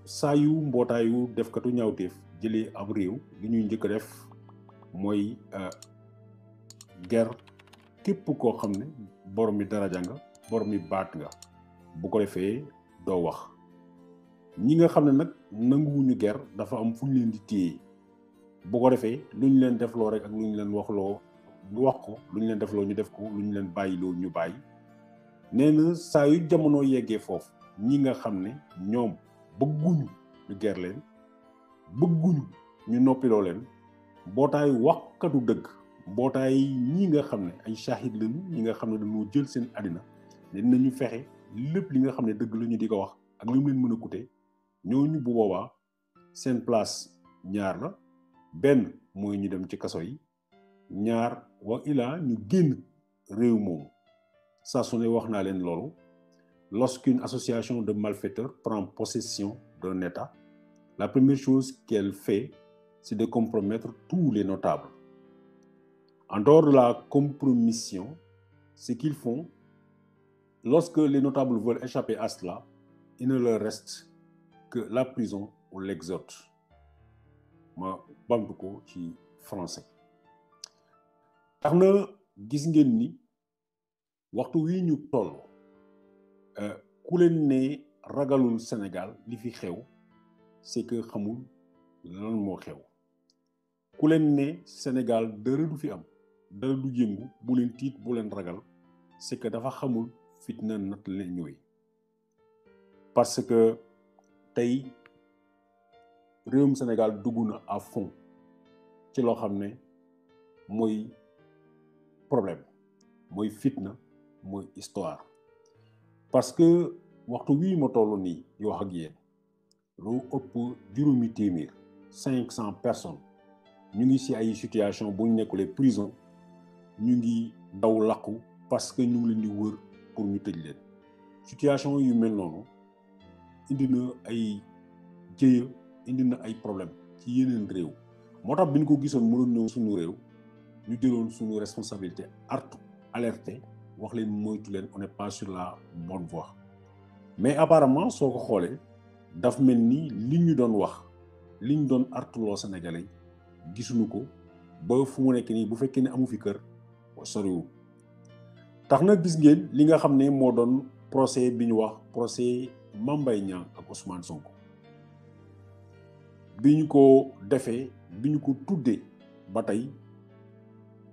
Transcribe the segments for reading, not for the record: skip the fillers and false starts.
saa yu mbootaayu defkatu ñaawteef jëlee ab réew li ñuy njëkk a def mooy ger képp koo xam ne borom mi daraja nga borom mi baat nga bu ko defee doo wax ñi nga xam ne nag nanguwuñu ger dafa am fu ñu leen di téye bu ko defee lu ñu leen defloo rek ak lu ñu leen waxloo ñu wax ko lu ñu leen defloo ñu def ko lu ñu leen bàyyiloo ñu bàyyi nee na saa yu jamono yeggee foofu ñi nga xam ne ñoom bëgguñu ñu ger leen bëgguñu ñu noppiloo leen mbootaay waxkatu dëgg mbootaay ñi nga xam ne ay shahid lañu ñi nga xam ne dañoo jël seen àddina ne dinañu fexe lépp li nga xam ne dëgg la ñu di ko wax ak li mu leen mën a coûter ñooñu bu boobaa seen place ñaar la benn mooy ñu dem ci kaso yi ñaar wa ilaa ñu génn réew moomu saa su ne wax naa leen loolu lorsqu'une association de malfaiteurs prend possession d'un État la première chose qu'elle fait c'est de compromettre tous les notables. En dehors de la compromission, ce qu'ils font, lorsque les notables veulent échapper à cela, il ne leur reste que la prison ou l'exode. Ma bamtu ko ci français. tax na gis ngeen ni waxtu wi ñu toll ku leen ne ragalul Sénégal li fi xew c'est que xamul lan moo xew. ku leen ne Sénégal dara du fi am dara du yëngu bu leen tiit bu leen ragal c'est que dafa xamul fitna nat leen ñëwee parce que tey réewum Sénégal dugg na à fond ci loo xam ne mooy problème mooy fitna mooy histoire parce que waxtu wii ma toll nii yoo wax ak yéen lu ëpp juróomi téeméer 500 personnes ñu ngi ci ay situation bu ñu nekkulee prison ñu ngi daw làqu parce que ñu ngi leen di wër pour ñu tëj leen situation yu mel noonu indi na ay jéya indi na ay problème ci yeneen réew moo tax bi ñu ko gisoon mënoon ñëw suñu réew ñu jëloon suñu responsabilité artu alerté wax leen moytu leen on n'est pas sur la bonne voie mais apparemment soo ko xoolee daf mel ni li ñu doon wax li ñu doon artuloo Sénégalais gisuñu ko ba fu mu nekk nii bu fekkee ne amu fi kër soriwul tax na gis ngeen li nga xam ne moo doon procès bi ñu wax procès Mame Mbaye Niang ak Ousmane Sonko bi ñu ko defee bi ñu ko tuddee ba tey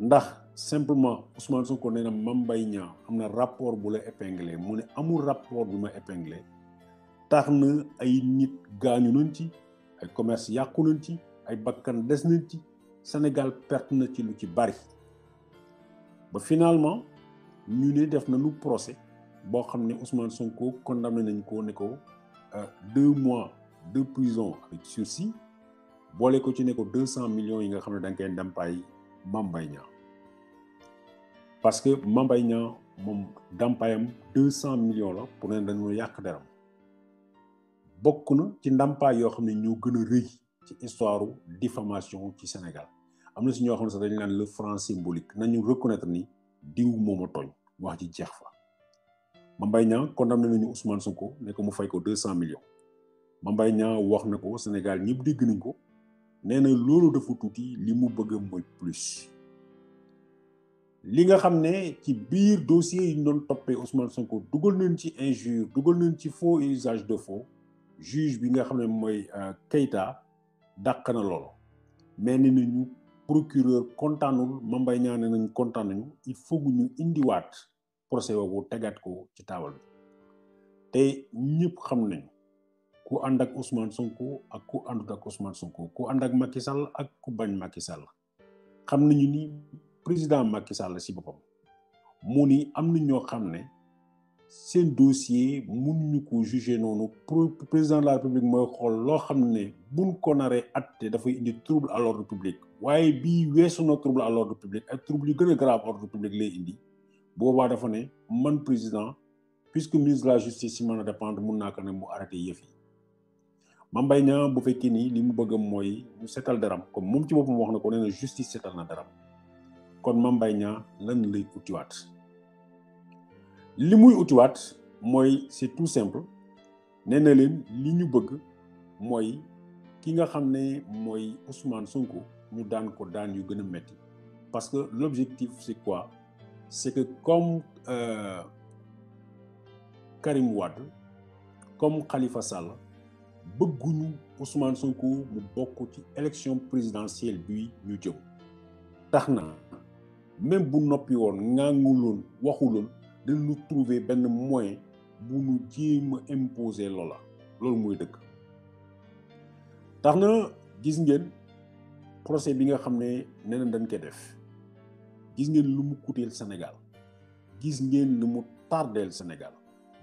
ndax simplement Ousmane Sonko nee na Mame Mbaye Niang am na rapport bu la épinglé mu ne amul rapport bu ma épinglé tax na ay nit gaañu nañ ci ay commerce yàqu nañ ci ay bakkan des nañ ci Sénégal perte na ci lu ci bari ba finalement ñu ne def nañu procès boo xam ne Ousmane Sonko condamné nañ ko ne ko 2 mois de prison avec sursis boole ko ci ne ko 200 millions yi nga xam ne da nga koy ndàmpaay Mame Mbaye Niang parce que Mame Mbaye Niang moom ndàmpaayam 200 millions la pour ne dañoo yàq deram bokk na ci ndàmpaay yoo xam ne ñoo gën a rëy ci histoire diffamation ci Sénégal am na si ñoo xam ne sax dañu naan le franc symbolique nañu reconnaître ni diw mooma tooñ wax ji jeex fa Mame Mbaye Niang condamné nañu Ousmane Sonko ne ko mu fay ko 200 millions Mame Mbaye Niang wax na ko Sénégal ñëpp dégg nañ ko nee na loolu dafa tuuti li mu bëgg mooy plus li nga xam ne ci biir dossier yi ñu doon toppee Ousmane Sonko dugal nañ ci injure dugal nañ ci faux et usage de faux juge bi nga xam ne mooy Keita dàq na loolu mais ne nañu procureur kontaanul Mame Mbaye Niang ne nañ kontaan nañu il faut que ñu indiwaat procès boobu tegaat ko ci taabal bi te ñëpp xam nañu ku ànd ak Ousmane Sonko ak ku àndut ak Ousmane Sonko ku ànd ak Macky Sall ak ku bañ Macky Sall xam nañu ni président Macky Sall si boppam mu ni am na ñoo xam ne seen dossier mënuñu ko juger noonu président de la République mooy xool loo xam ne buñ ko naree atte dafay indi trouble à l'ordre public waaye bii weesu na trouble à l'ordre public ak trouble yu gën a grave ordre public lay indi boobaa dafa ne man président puisque ministre de la justice si mën a dépendre mun naa ko ne mu arrêté yëf yi Mame Mbaye Niang bu fekkee ni li mu bëgg mooy ñu setal daram comme moom ci boppam wax na ko nee na justice setal na daram kon Mame Mbaye Niang lan lay utiwaat li muy utiwaat mooy c'est tout simple nee na leen li ñu bëgg mooy ki nga xam ne mooy Ousmane Sonko ñu daan ko daan yu gën a metti parce que l'objectif c'est quoi? C'est que comme Karim Wade comme Khalifa Sall bëgguñu Ousmane Sonko mu bokk ci élection présidentielle bi ñu jëm tax na même bu noppi woon ŋànguloon waxuloon dañu trouver benn moyen bu ñu jéem a imposer loola loolu mooy dëgg tax na gis ngeen procès bi nga xam ne nee na dañ koy def gis ngeen lu mu coûteel Sénégal gis ngeen lu mu tardeel Sénégal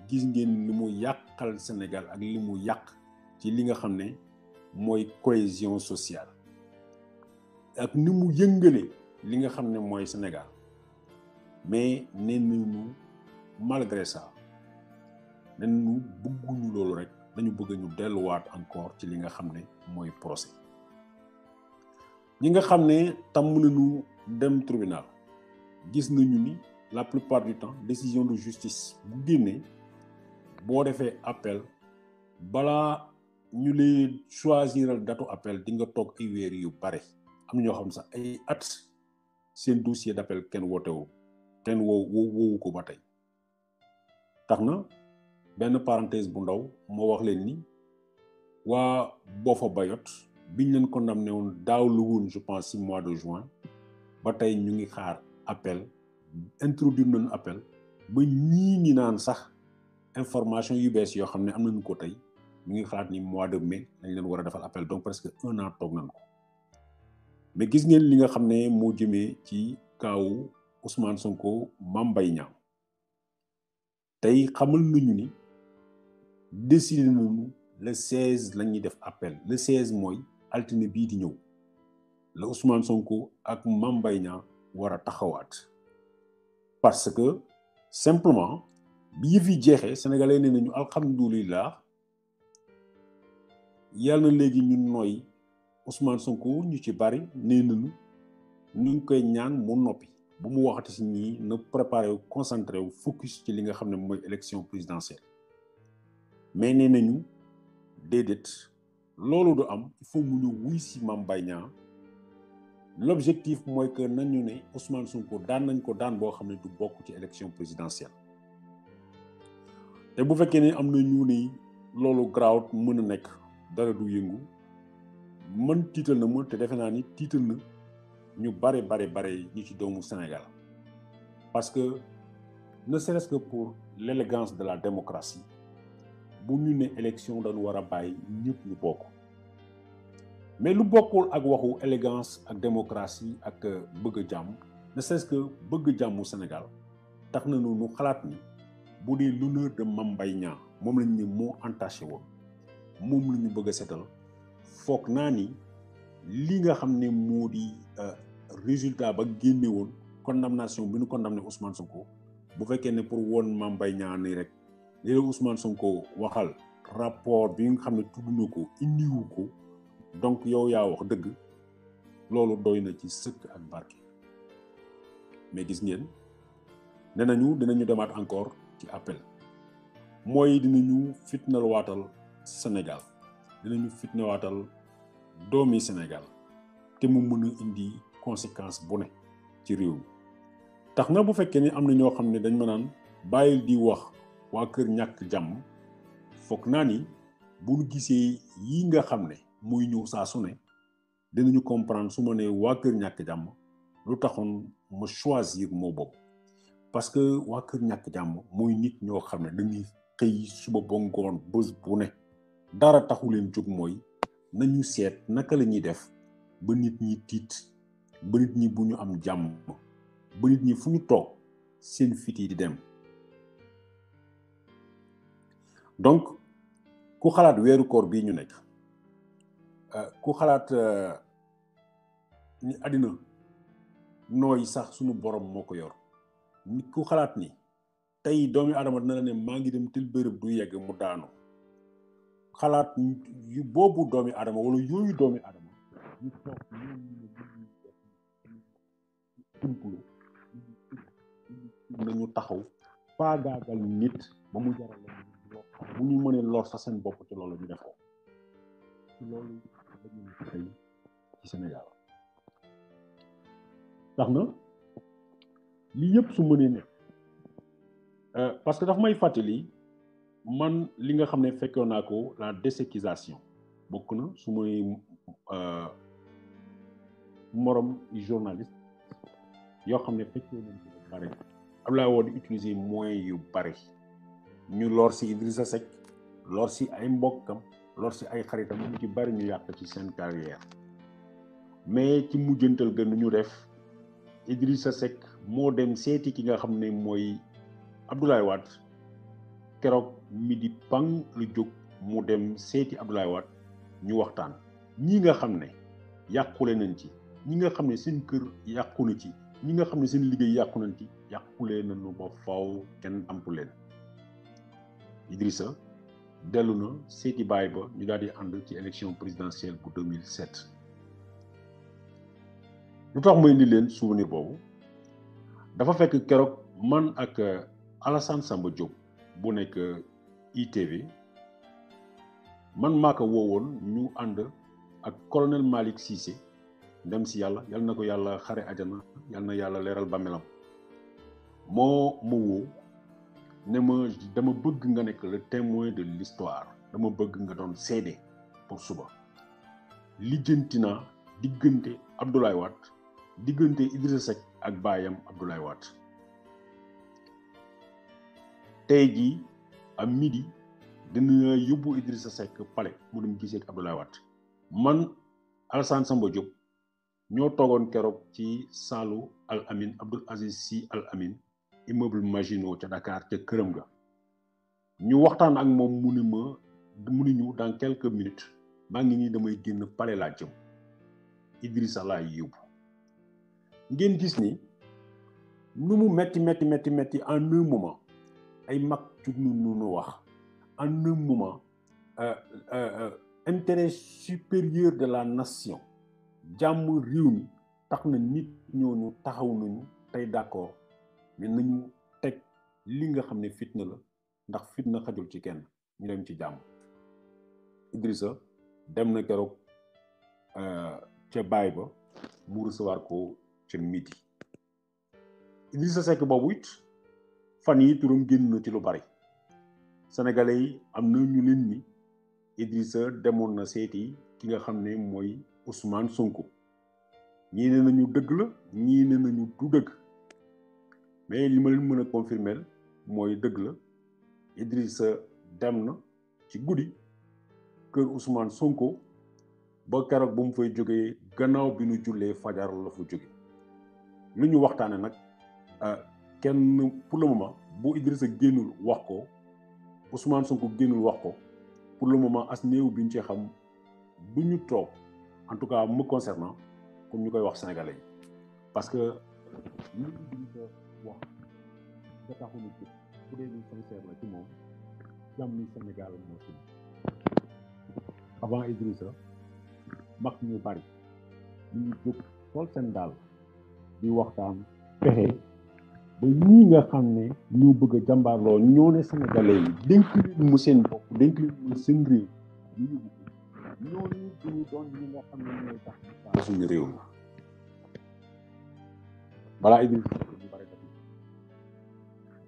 gis ngeen lu mu yàqal Sénégal ak li mu yàq ci li nga xam ne mooy cohésion sociale ak ni mu yëngale li nga xam ne mooy Sénégal mais nee nañu malgré ça nee nañu bëgguñu loolu rek dañu bëgg ñu delluwaat encore ci li nga xam ne mooy procès ñi nga xam ne tàmm nañu dem tribunal gis nañu ni la plupart du temps décision de justice bu génnee boo defee appel balaa ñu lay choisiral datu appel di nga toog ay weer yu bare am na ñoo xam sax ay at seen dossier d'appel kenn wootewu kenn woowu ko ba tey tax na benn parenthèse bu ndaw moo wax leen ni waa Boffa Bayotte biñ leen condamné woon daaw lu woon je pense si mois de juin ba tey ñu ngi xaar appel introduire nañu appel ba ñii ngi naan sax information yu bees yoo xam ne am nañu ko tey ñu ngi xalaat ni mois de mai lañ leen war a defal appel donc presque 1 an toog nañ ko mais gis ngeen li nga xam ne moo jëmee ci kaawu Ousmane Sonko Mame Mbaye Niang tey xamal nañu ni décidé nañu le 16 la ñuy def appel le 16 mooy altine bii di ñëw la Ousmane Sonko ak Mame Mbaye Niang war a taxawaat parce que simplement bi yëf yi jeexee sénégalais nee nañu alhamdulilah yàlla na léegi ñun nooy Ousmane Sonko ñu ci bari nee nañu ñu ngi koy ñaan mu noppi bu mu waxati si ñii na préparé wu concentré wu focus ci li nga xam ne mooy élection présidentielle mais nee nañu déedéet loolu du am il faut mu ñu wuy si Mame Mbaye Niang l'objectif mooy que nañu ne Ousmane Sonko daan nañ ko daan boo xam ne du bokk ci élection présidentielle te bu fekkee ne am na ñu ne loolu garaawut mën a nekk dara du yëngu man tiital na ma te defe naa ni tiital na ñu bare ñu ci doomu Sénégal parce que ne serait-ce que pour l'élégance de la démocratie bu ñu ne élection dañu war a bàyyi ñëpp ñu bokk mais lu bokkul ak waxu élégance ak démocratie ak bëgg a jàmm ne serait-ce que bëgg jàmmu Sénégal tax na nu xalaat ni bu dee l'honneur de Mame Mbaye Niang moom lañ ne moo entaché woon moom la ñu bëgg a setal foog naa ni li nga xam ne moo di résultat ba génne woon condamnation bi ñu condamné Ousmane Sonko bu fekkee ne pour woon Mame Mbaye Niang nii rek li la Ousmane Sonko waxal rapport bi nga xam ne tudd na ko indiwu ko donc yow yaa wax dëgg loolu doy na ci sëkk ak barke mais gis ngeen nee nañu dinañu demaat encore ci appel mooy dinañu fitnal waatal Sénégal dinañu fitnal waatal doomi Sénégal te mu mën a indi conséquence bu ne ci réew mi tax na bu fekkee ni am na ñoo xam ne dañ ma naan bàyyil di wax waa kër ñàkk jàmm foog naa ni bu ñu gisee yi nga xam ne muy ñëw saa su ne dinañu comprendre su ma nee waa kër ñàkk jàmm lu taxoon ma choisir moo boobu parce que waa kër ñàkk jàmm mooy nit ñoo xam ne dañuy xëy suba ba ngoon bés bu ne dara taxu leen jóg mooy nañu seet naka la ñuy def ba nit ñi tiit ba nit ñi bu ñu am jàmm ba nit ñi fu ñu toog seen fit yi di dem donc ku xalaat weeru koor bii ñu nekk ku xalaat ni àddina nooy sax suñu borom moo ko yor nit ku xalaat ni tey doomi aadama dina la ne maa ngi dem tel bërëb du yegg mu daanu xalaat yu boobu doomi aadama wala yooyu doomi aadama ñu toog nañu taxaw faagaagal nit ba mu jaral la bu ñu mënee lor sax seen bopp ci loolu ñu def ko loolu dañu tey ci Sénégal tax na lii yëpp su mënee ne parce que daf may fàttali man li nga xam ne fekkoon naa ko la déséquisation bokk na su may morom journaliste yoo xam ne fekkee nañ ko lu bare Abdoulaye Wade utiliser moyens yu bare ñu lor si Idrissa Seck lor si ay mbokkam lor si ay xaritam ñu ci bari ñu yàq ci seen carrière mais ci mujjantal gën ñu def Idrissa Seck moo dem seeti ki nga xam ne mooy Abdoulaye Wade keroog midi pang lu jóg mu dem seeti Abdoulaye Wade ñu waxtaan ñi nga xam ne yàqule nañ ci ñi nga xam ne seen kër yàqu na ci ñi nga xam ne seen liggéey yàqu nañ ci yàqule nañu ba faw kenn ampu leen Idrissa dellu na seeti baay ba ñu daal di ànd ci élection présidentielle bu 2007 lu tax may indi leen souvenir boobu dafa fekk keroog man ak Alassane Samba Diop bu nekk ITV man maa ko woowoon ñu ànd ak colonel Malick Cissé dem si yàlla yal na ko yàlla xare ajana yal na yàlla leeral bàmmeelam moo ma woo ne ma dama bëgg nga nekk le témoin de l'histoire dama bëgg nga doon seede pour suba lijjanti naa diggante Abdoulaye Wade diggante Idrissa Seck ak baayam Abdoulaye Wade tey jii à midi dina yóbbu Idrissa Seck palais mu dem gisee ak Abdoulaye Wade man Alassane Samba Diop ñoo toogoon keroog ci saalu Al Amin Abdoul Aziz Sy Al Amin immeuble Maginot ca Dakar ca këram ga ñu waxtaan ak moom mu ni ñu dans quelques minutes maa ngi nii damay génn palais laa jëm Idrissa laa yóbbu ngeen gis ni nu mu metti en un moment ay mag jug nu wax en un moment intérêt supérieur de la nation jàmm réew mi tax na nit ñooñu taxaw nañu tey d'accord mais nañu teg li nga xam ne fitna la ndax fitna xajul ci kenn ñu dem ci jàmm Idrissa dem na keroog ca baay ba mu recevoir ko ca midi Idrissa Seck boobu it fan yi turam génn na ci lu bari sénégalais yi am na ñu leen ni Idrissa demoon na seeti ki nga xam ne mooy Ousmane Sonko ñii ne nañu dëgg la ñii ne nañu du dëgg mais li ma leen mën a confirmer mooy dëgg la Idrissa dem na ci guddi kër Ousmane Sonko ba keroog ba mu fay jógee gannaaw bi nu jullee fajar la fa jóge lu ñu waxtaane nag kenn pour le moment bu Idrissa génnul wax ko Ousmane Sonko génnul wax ko pour le moment as néew bi ñu ci xam du ñu toog en tout cas me concernant comme ñu koy wax sénégalais yi parce que li Idrissa wax da taxul ci bu dee lu sincère la ci moom jàmm Sénégal moo ci avant Idrissa mag ñu bari ñu jóg sol seen daal di waxtaan fexe ba ñii nga xam ne ñoo bëgg a jàmbaarloo ñoo ne sénégalais yi dénk leen mu seen bopp dénk leen mu seen réew ñu yóbbu ko ñooñu duñu doon ñi nga xam ne ñooy tax suñu réew mi balaa Idrissa ñu bari def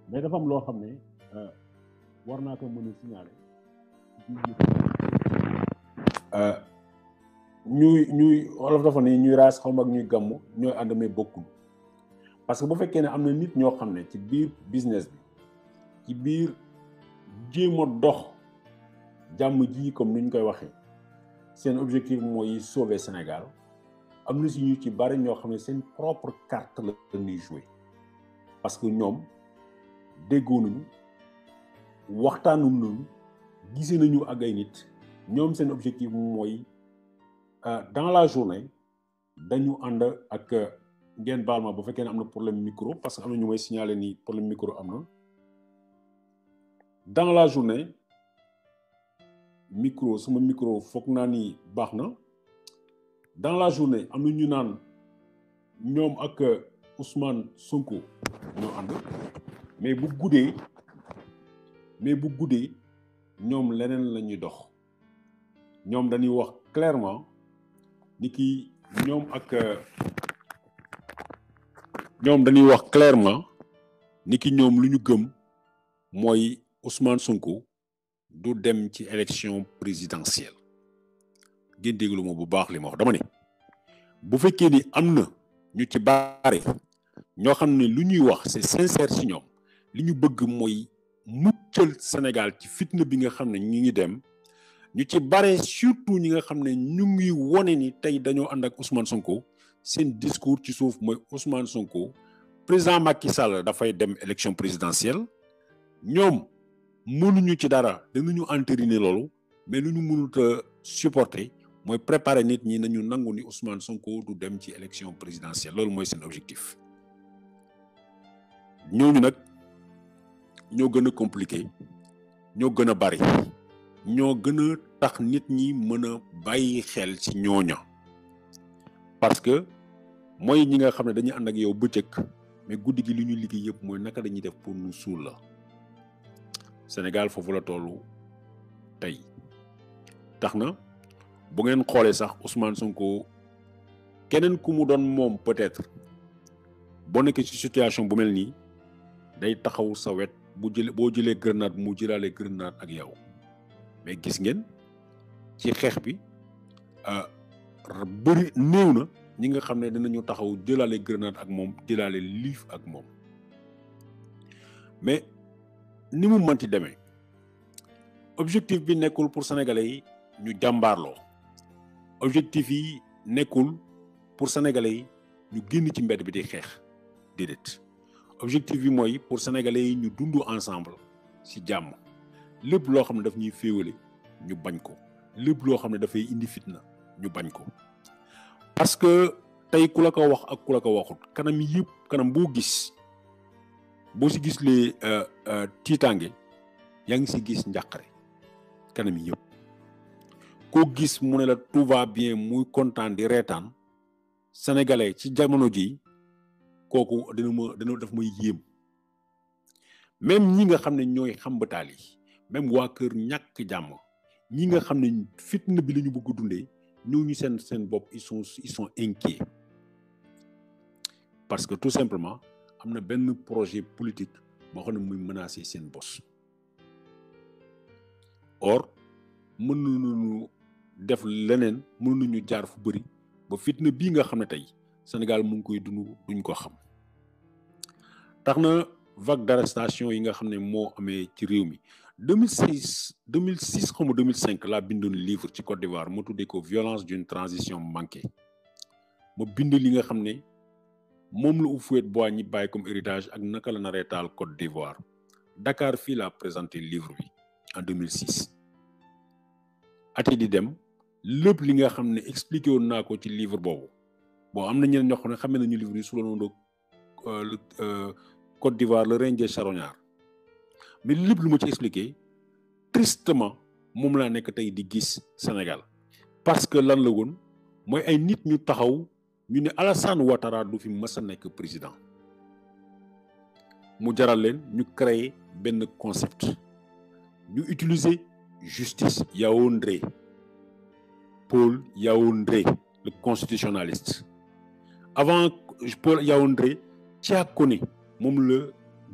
mais dafa am loo xam ne war naa ko mën a signaler ñuy wolof dafa ne ñuy raas xaw ma ak ñuy gàmmu ñooy ànd mais bokkul parce que bu fekkee ne am na nit ñoo xam ne ci biir business bi ci biir jéem a dox jàmm ji comme ni ñu koy waxee seen objectif mooy sauver Sénégal am na si ñu ci bari ñoo xam ne seen propre carte la ñuy jouer parce que ñoom déggoo nañu waxtaanu nañu gisee nañu ak ay nit ñoom seen objectif mooy dans la journée dañu ànd ak ngeen baal ma bu fekkee ne am na problème micro parce que am na ñu may signaler ni problème micro am na dans la journée micro sama micro foog naa ni baax na dans la journée am na ñu naan ñoom ak Ousmane Sonko ñoo ànd mais bu guddee ñoom leneen la ñuy dox ñoom dañuy wax clairement ni ki ñoom ak ñoom dañuy wax clairement ni ki ñoom lu ñu gëm mooy Ousmane Sonko du dem ci élection présidentielle ngeen déglu ma bu baax li ma wax dama ne bu fekkee ni am na ñu ci bare ñoo xam ne lu ñuy wax c'est sincère ci ñoom li ñu bëgg mooy muccal Sénégal ci fitna bi nga xam ne ñu ngi dem ñu ci bare surtout ñi nga xam ne ñu ngi wone ni tey dañoo ànd ak Ousmane Sonko seen discours ci suuf mooy Ousmane Sonko président Macky Sall dafay dem élection présidentielle ñoom mënuñu ci dara danañu entériner loolu mais lu ñu mënut a supporter mooy préparer nit ñi nañu nangu ni Ousmane Sonko du dem ci élection présidentielle loolu mooy seen objectif ñooñu nag ñoo gën a compliqué ñoo gën a bari ñoo gën a tax nit ñi mën a bàyyi xel ci ñooña parce que mooy ñi nga xam ne dañuy ànd ak yow bëccëg mais guddi gi li ñu liggéey yëpp mooy naka dañuy def pour nu suul la Sénégal foofu la tollu tey tax na bu ngeen xoolee sax Ousmane Sonko keneen ku mu doon moom peut-être boo nekkee ci situation bu mel nii day taxaw sa wet boo jëlee grenade mu jëlaale grenade ak yow mais gis ngeen ci xeex bi bëri néew na ñi nga xam ne dinañu taxaw jëlaale grenade ak moom jëlaale liif ak moom mais ni mu mënti demee objectif bi nekkul pour sénégalais yi ñu jàmbaarloo objectif yi nekkul pour sénégalais yi ñu génn ci mbedd bi di xeex déedéet objectif bi mooy pour sénégalais yi ñu dund ensemble ci jàmm lépp loo xam ne daf ñuy féewale ñu bañ ko lépp loo xam ne dafay indi fitna ñu bañ ko parce que tey ku la ko wax ak ku la ko waxut kanam yëpp kanam boo gis boo ci gis les tiitaange yaa ngi ci gis njàqare kanam yëpp koo gis mu ne la tout va bien muy kontaan di reetaan sénégalais ci jamono ji kooku dina daf may yéem même ñi nga xam ne ñooy xambataal yi même waa kër ñàkk jàmm ñi nga xam ne fitna bi la ñu bëgg a dundee ñooñu seen bopp ils sont inquiets parce que tout simplement am na benn projet politique boo xam ne muy menacer seen bos or mën nañu def leneen mën nañu jaar fu bëri ba fitna bii nga xam ne tey Sénégal mu ngi koy dund duñ ko xam tax na vague d'arrestation yi nga xam ne moo amee ci réew mi 2006 xaw ma 2005 laa bindoon livre ci Côte d'Ivoire ma tuddee ko violence d'une transition manquée ma bind li nga xam ne moom la Houphouët-Boigny bàyyi comme héritage ak naka la naree taal Côte d'Ivoire Dakar fii laa présenté livre bi en 2006 ati di dem lépp li nga xam ne expliqué woon naa ko ci livre boobu bon am na ñeneen ñoo xam ne xamee nañu livre yi sous le nom de Côte d'Ivoire le règne des charognards mais lépp lu ma ci expliqué tristement moom laa nekk tey di gis Sénégal parce que lan la woon mooy ay nit ñu taxaw ñu ne Alassane Ouattara du fi mës a nekk président mu jaral leen ñu créer benn concept ñu utiliser justice Yaoundé Paul Yaoundé le constitutionnaliste avant Paul Yaoundé Thiakoné moom la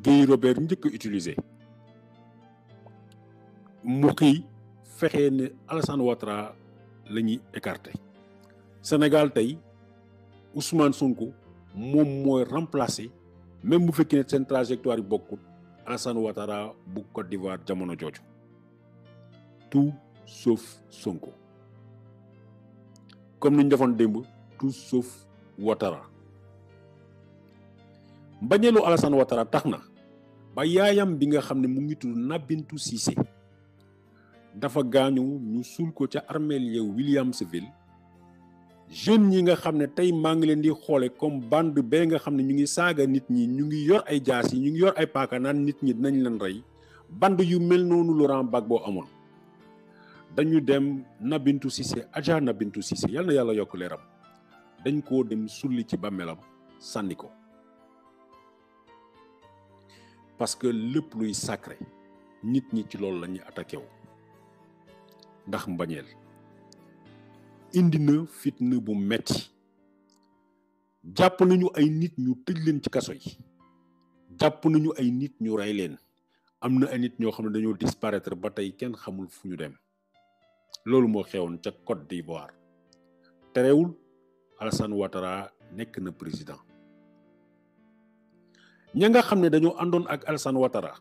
Guy Robert njëkk a utiliser mu xëy fexe ne Alassane Ouattara la ñuy écarter Sénégal tey Ousmane Sonko moom mooy remplacer même bu fekkee ne seen trajectoire yi bokkul Alassane Ouattara bu Côte d'Ivoire jamono jooju tout sauf Sonko comme ni ñu defoon démb tout sauf Ouattara mbañeelu Alassane Ouattara tax na ba yaayam bi nga xam ne mu ngi tudd Nabintou Cissé dafa gaañu ñu suul ko ca armeel ya Williamsville jeunes yi nga xam ne tey maa ngi leen di xoole comme bande bee nga xam ne ñu ngi saaga nit ñi ñu ngi yor ay jaas yi ñu ngi yor ay paaka naan nit ñi dinañ leen rey bande yu mel noonu Laurent Gbagbo amoon dañu dem Nabintou Cissé Adja Nabintou Cissé yal na yàlla yokk leeram dañ koo dem sulli ci bàmmeelam sànni ko parce que lépp luy sacré nit ñi ci loolu la ñuy attaqué wu ndax mbañeel indi na fitna bu metti jàpp nañu ay nit ñu tëj leen ci kaso yi jàpp nañu ay nit ñu rey leen am na ay nit ñoo xam ne dañoo disparaître ba tey kenn xamul fu ñu dem loolu moo xewoon ca Côte d'Ivoire terewul Alassane Ouattara nekk na président ña nga xam ne dañoo àndoon ak Alassane Ouattara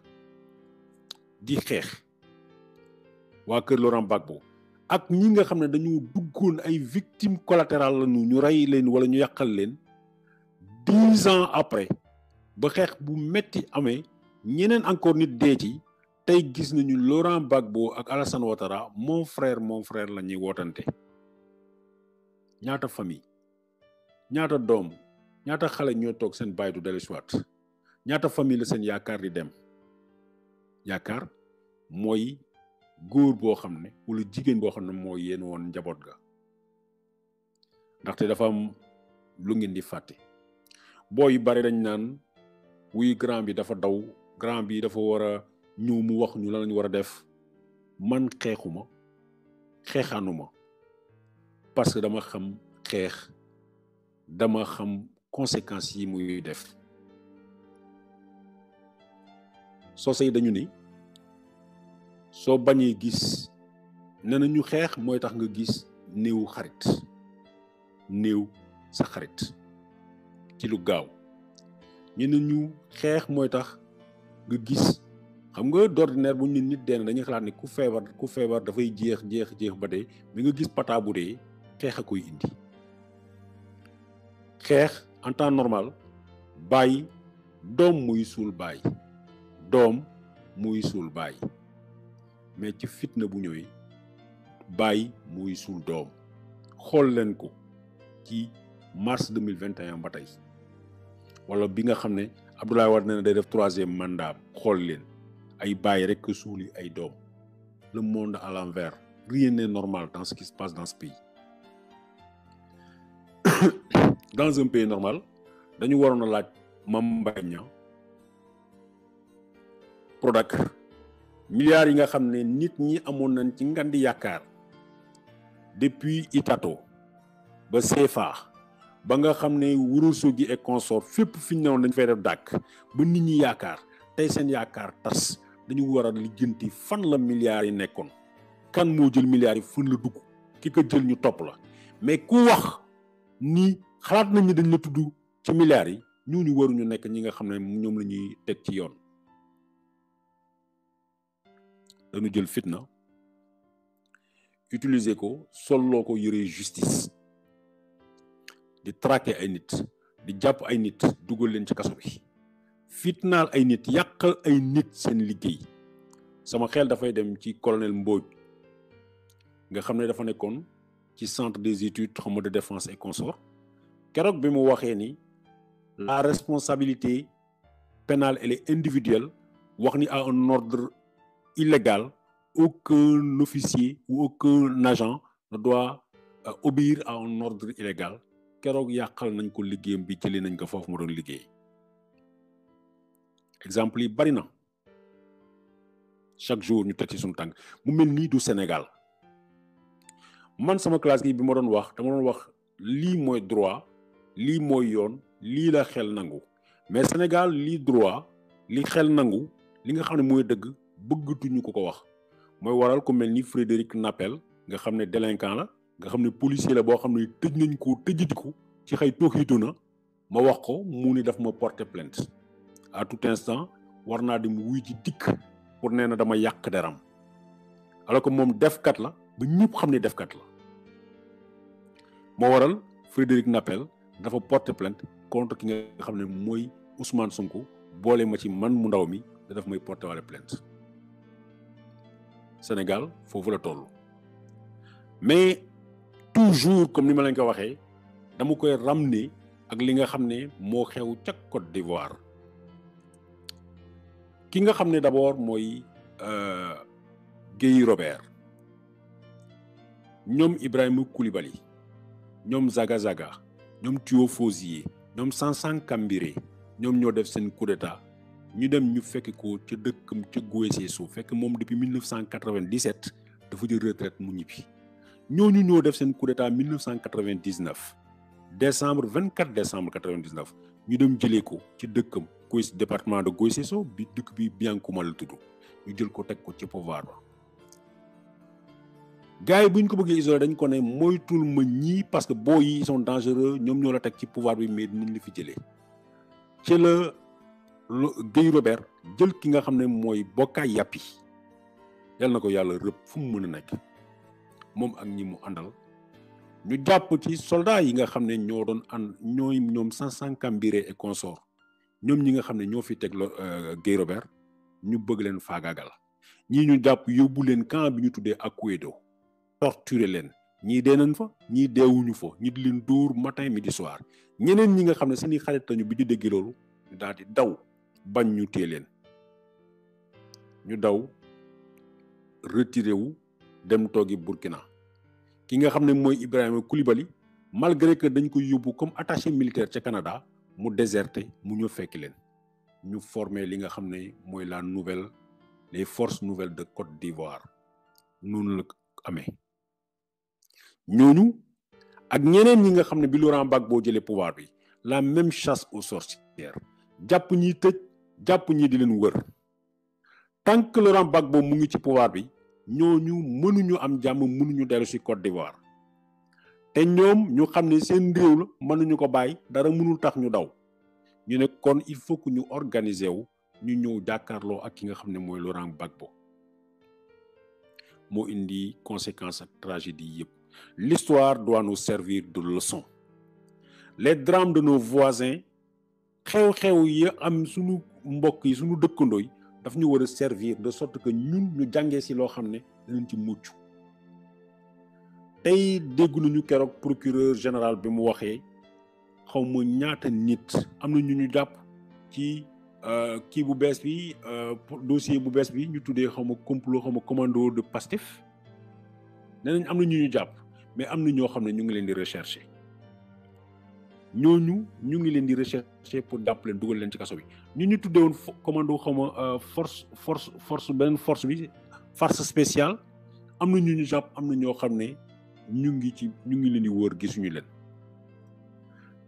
di xeex waa kër Laurent Gbagbo ak ñi nga xam ne dañoo duggoon ay victimes collatérales lañu ñu rey leen wala ñu yàqal leen 10 ans après ba xeex bu metti amee ñeneen encore nit dee ci tey gis nañu Laurent Gbagbo ak Alassane Ouattara mon frère la ñuy wootante ñaata famille ñaata doom ñaata xale ñoo toog seen baay du dellusiwaat ñaata famille la seen yaakaar di dem yaakaar mooy góor boo xam ne wala jigéen boo xam ne moo yéen woon njaboot ga ndaxte dafa am lu ngeen di fàtte booy yu bari dañ naan wuy grand bi dafa daw grand bi dafa war a ñëw mu wax ñu lan lañu war a def man xeexaanuma parce que dama xam xeex dama xam conséquences yi muy def soose yi dañu ni soo bañee gis nee na ñu xeex mooy tax nga gis néew sa xarit ci lu gaaw ñeneen ñu xeex mooy tax nga gis xam nga d'ordinaire bu ñu nit dee dañuy xalaat ne ku feebar dafay jeex ba dee bi nga gis pata bu dee xeex a koy indi xeex en temps normal bàyyi doom muy suul bàyyi mais ci fitna bu ñëwee bàyyi muy suul doom xool leen ko ci mars 2021 ba tey wala bi nga xam ne Abdoulaye Wade na day def 3e mandat xool leen ay bàyyi rek que suuli ay doom le monde à l'envers rien n'est normal dans ce qui se passe dans ce pays dans un pays normal dañu waroon a laaj Mame Mbaye Niang Prodac milliards yi nga xam ne nit ñi amoon nañ ci ngandi yaakaar depuis Itato ba CFA ba nga xam ne Ourossogui et consort fépp fi ñu newoon dañ fay def dàkk ba nit ñi yaakaar tey seen yaakaar tas dañu war a lijjanti fan la milliards yi nekkoon kan moo jël milliards yi fan la dugg ki ko jël ñu topp la mais ku wax ni xalaat nañ ni dañ la tudd ci milliards yi ñooñu waruñu nekk ñi nga xam ne ñoom la ñuy teg ci yoon dañu jël fitna utiliser ko solloo ko yëre justice di traquer ay nit di jàpp ay nit dugal leen ci kaso bi fitnaal ay nit yàqal ay nit seen liggéey sama xel dafay dem ci colonel Mbodj nga xam ne dafa nekkoon ci centre des études xawma de défense et consort keroog bi mu waxee ni la responsabilité pénale elle est individuelle wax ni à un ordre illégal aucun officier ou aucun agent ne doit obéir à un ordre illégal keroog yàqal nañ ko liggéeyam bi jëlee nañ ko foofu mu doon liggéey exemple yi bari na chaque jour ñu teg ci suñu tànk mu mel nii du Sénégal man sama classe gi bi ma doon wax dama doon wax lii mooy droit lii mooy yoon lii la xel nangu mais Sénégal lii droit li xel nangu li nga xam ne mooy dëgg bëggatuñu ko wax mooy waral ku mel ni Frédéric Napel nga xam ne délinquant la nga xam ne policier la boo xam ne tëj nañ ko tëjati ko ci xëy tooxiitu na ma wax ko mu ni daf ma porter plainte à tout instant war naa dem wuy ci dikk pour nee na dama yàq deram alors que moom defkat la ba ñëpp xam ne defkat la moo waral Frédéric Napel dafa porter plainte contre ki nga xam ne mooy Ousmane Sonko boole ma ci man mu ndaw mi da daf may porter wala plainte Sénégal foofu la toll mais toujours comme ni ma leen ko waxee dama koy ramener ak li nga xam ne moo xew ca Côte d'Ivoire ki nga xam ne d'abord mooy Guèye Robert ñoom Ibrahima Koulibaly ñoom Zaga Zaga ñoom Théo Fauzier ñoom Sansang Kambiré ñoom ñoo def seen coup d'état ñu dem ñu fekk ko ca dëkkam ca Guéséso fekk moom depuis 1997 dafa jël retraite mu ñibbi ñooñu ñoo def seen coup d'état 1999 décembre 24 décembre 99 ñu dem jëlee ko ci dëkkam Kois département de Goyseso bi dëkk bi Biankuma la tudd ñu jël ko teg ko ci pouvoir ba gars yi bu ñu ko bëggee isolé dañ ko ne moytul ma ñii parce que boo yi ils sont dangereux ñoom ñoo la teg ci pouvoir bi mais dinañ la fi jëlee ci la Guèye Robert jël ki nga xam ne mooy Bokka Yapi yal na ko yàlla rëbb fu mu mën a nekk moom ak ñi mu àndal ñu jàpp ci soldats yi nga xam ne ñoo doon ànd ñoom Sansang Kambiré et consort ñoom ñi nga xam ne ñoo fi teg Guèye Robert ñu bëgg leen faagaagal ñii ñu jàpp yóbbu leen camp bi ñu tuddee Akuedo torturer leen ñii dee nañ fa ñii deewuñu fa ñi di leen dóor matin midi soir ñeneen ñi nga xam ne seeni xarit lañu bi di dégg loolu ñu daal di daw bañ ñu téye leen ñu daw retiré wu dem toogi Burkina ki nga xam ne mooy Ibrahima Koulibaly malgré que dañ ko yóbbu comme attaché militaire ca Canada mu déserté mu ñëw fekki leen ñu formé li nga xam ne mooy les forces nouvelles de Côte d'Ivoire noonu la amee ñooñu ak ñeneen ñi nga xam ne bi Laurent Gbagbo jëlee pouvoir bi la même chasse aux sorcières jàpp ñi tëj jàpp ñi di leen wër tant que Laurent Gbagbo mu ngi ci pouvoir bi ñooñu mënuñu am jàmm mënuñu dellu ci Côte d'Ivoire te ñoom ñu xam ne seen réew la mënuñu ko bàyyi dara mënul tax ñu daw ñu ne kon il faut que ñu organiser wu ñu ñëw jàkkaarloo ak ki nga xam ne mooy Laurent Gbagbo moo indi conséquences ak tragédie yëpp l'histoire doit nous servir de leçon les drames de nos voisins xew-xew yi am suñu mbokk yi suñu dëkkandoo yi daf ñu war a servir de sorte que ñun ñu jàngee ci loo xam ne dinañ ci mucc tey dégg nañu keroog procureur général bi mu waxee xaw ma ñaata nit am na ñu jàpp ci kii bu bees bi dossier bu bees bi ñu tuddee xaw ma complot xaw ma commando de Pastef nee nañ am na ñu jàpp mais am na ñoo xam ne ñu ngi leen di rechercher ñooñu ñu ngi leen di rechercher pour jàpp leen dugal leen ci kaso bi ñu tuddee woon commando xaw ma force beneen force bi force spéciale am na ñu jàpp am na ñoo xam ne ñu ngi leen di wër gisuñu leen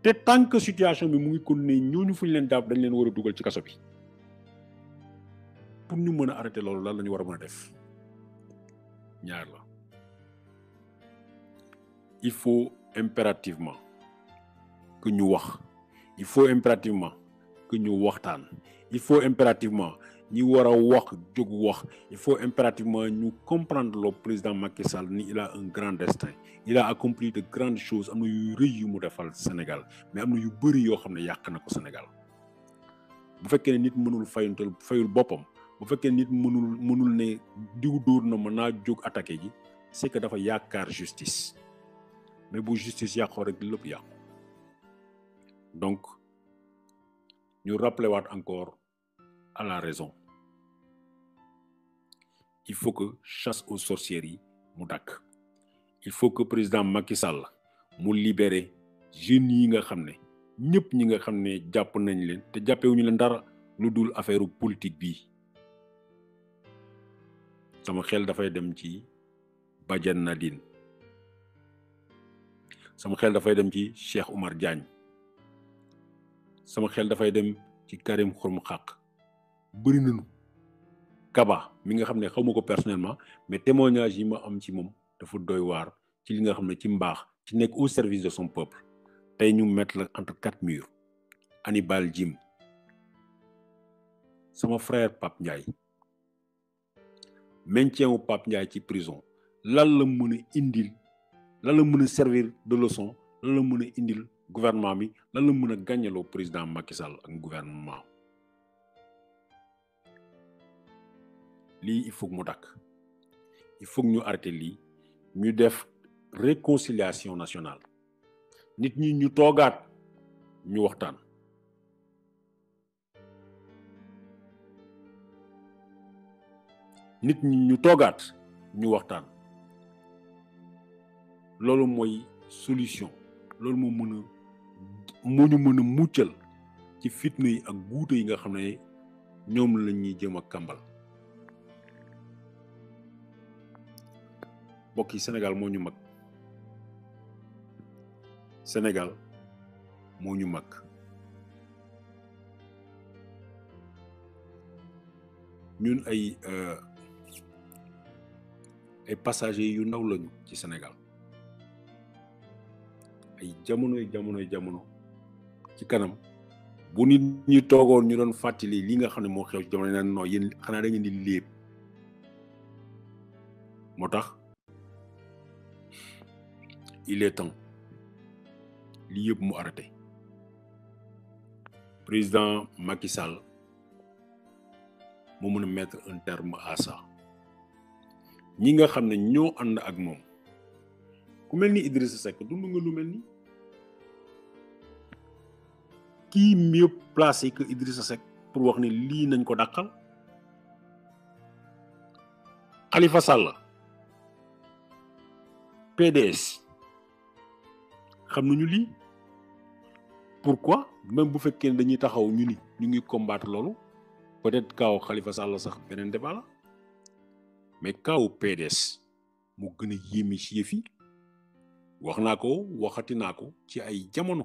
te tant que situation bi mu ngi continuer ñooñu fu ñu leen jàpp dañ leen war a dugal ci kaso bi pour ñu mën a arrêter loolu lan la ñu war a mën a def ñaar la il faut impérativement que ñu wax il faut impérativement que ñu waxtaan il faut impérativement ñi war a wax jóg wax il faut impérativement ñu comprendre le président Macky Sall ni il a un grand destin il a accompli de grandes choses am na yu rëy yu mu defal Sénégal mais am na yu bëri yoo xam ne yàq na ko Sénégal bu fekkee ne nit mënul fayul boppam bu fekkee nit mënul ne diw dóor na mën naa jóg attaqué ji c'est que dafa yaakaar justice mais bu justice yàqoo rek lépp yàqu donc ñu rappelé waat encore à la raison il faut que chasse aux sorcières yi mu dakk il faut que président Macky Sall mu libérer jeunes yi nga xam ne ñëpp ñi nga xam ne jàpp nañ leen te jàppewuñu leen dara lu dul affaire politique bii sama xel dafay dem ci Badiane Nadine sama xel dafay dem ci Cheikh Oumar Diagne sama xel dafay dem ci Karim Xurum Xaq bëri nañu Kaba mi nga xam ne xaw ma ko personnellement mais témoignage yi ma am ci moom dafa doy waar ci li nga xam ne ci mbaax ci nekk au service de son peuple tey ñu mettre la entre quatre murs Hannibal Djim sama frère Pape Ndiaye maintien wu Pape Ndiaye ci prison lan la mën a indil lan la mën a servir de leçon lan la mën a indil gouvernement bi lan la mën a gàññaloo président Macky Sall ak gouvernement lii il faut que mu dakk il faut que ñu arrêter lii ñu def réconciliation nationale nit ñi ñu toogaat ñu waxtaan nit ñi ñu toogaat ñu waxtaan loolu mooy solution loolu moo ñu mën a muccal ci fitna yi ak guute yi nga xam ne ñoom la ñuy jëm a kàmbal mbokk yi Sénégal moo ñu mag Sénégal moo ñu mag ñun ay passagers yu ndaw lañu ci Sénégal ay jamono ci kanam bu nit ñi toogoon ñu doon fàttali li nga xam ne moo xew ci jamono naan non yéen xanaa da ngeen di léeb moo tax il est temps lii yëpp mu arrêté président Macky Sall moo mën a mettre un terme à ça ñi nga xam ne ñoo ànd ak moom ku mel ni Idrissa Seck dund nga lu mel ni qui mieux placé que Idrissa Seck pour wax ne lii nañ ko dàqal Khalifa Sall PDS xam nañu lii pourquoi même bu fekkee ne dañuy taxaw ñu ngi combattre loolu peut-être kaaw Khalifa Sall sax beneen débat la mais kaaw PDS mu gën a yéeme ci yëf yi wax naa ko waxati naa ko ci ay jamono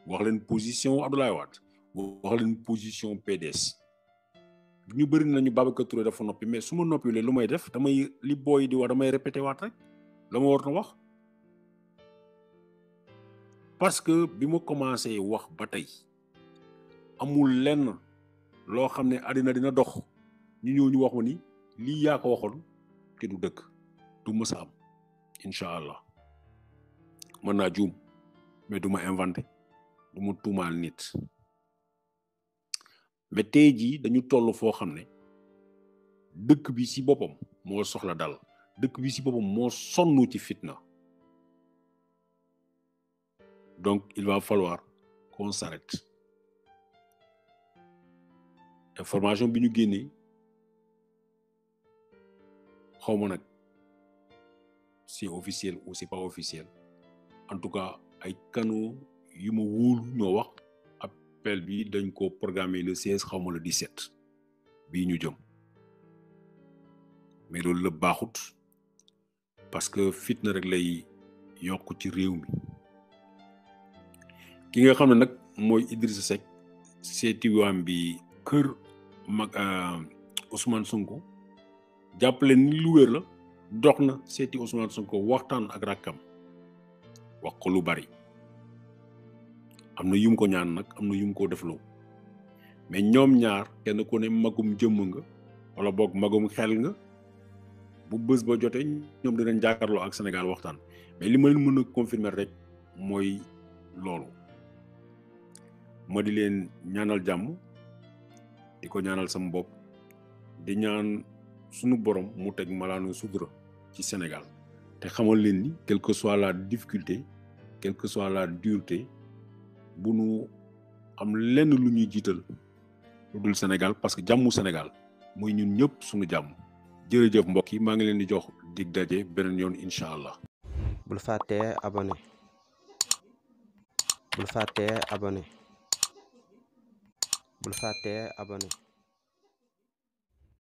wax leen position Abdoulaye Wade wax leen position PDS ñu bëri nañu Babacar Touré dafa noppi mais su ma noppiwulee lu may def damay li booy di wax damay répété waat rek la ma war na wax parce que bi ma commencé wax ba tey amul lenn loo xam ne àddina dina dox ñu ñëw ñu wax ma ni lii yaa ko waxoon te du dëkk du mës a am incha allah mën naa juum mais du ma inventé du ma tuumaal nit mais tey jii dañu toll foo xam ne dëkk bi ci boppam moo soxla dal dëkk bi ci boppam moo sonn ci fitna donc il va falloir qu'on s'arrête information bi ñu génnee xaw ma nag c'est officiel ou c'est pas officiel en tout cas ay canaux yu ma wóolu ñoo wax appel bi dañ ko programmer le 16 xaw ma le 17 bii ñu jëm mais loolu la baaxut parce que fitna rek lay yokk ci réew mi ki nga xam ne nag mooy Idrissa Seck seeti waam bi kër mag Ousmane Sonko jàppale ni lu wér la dox na seeti Ousmane Sonko waxtaan ak rakkam wax ko lu bari am na yum ko ñaan nag am na yum ko defloo mais ñoom ñaar kenn ku ne magum jëmm nga wala boog magum xel nga bu bés ba jotee ñoom dinañ jàkkaarloo ak Sénégal waxtaan mais li ma leen mën a confirmer rek mooy loolu ma di leen ñaanal jàmm di ko ñaanal sama bopp di ñaan sunu borom mu teg malaanu sutura ci Sénégal te xamal leen ni quelle que soit la difficulté quelle que soit la dureté bu nu am lenn lu ñuy jiital lu dul Sénégal parce que jàmmu Sénégal mooy ñun ñëpp sunu jàmm jërëjëf mbokk yi maa ngi leen di jox dig daje beneen yoon incha allah. bul fàttee abonné bul fàttee abonné bul fàttee abonné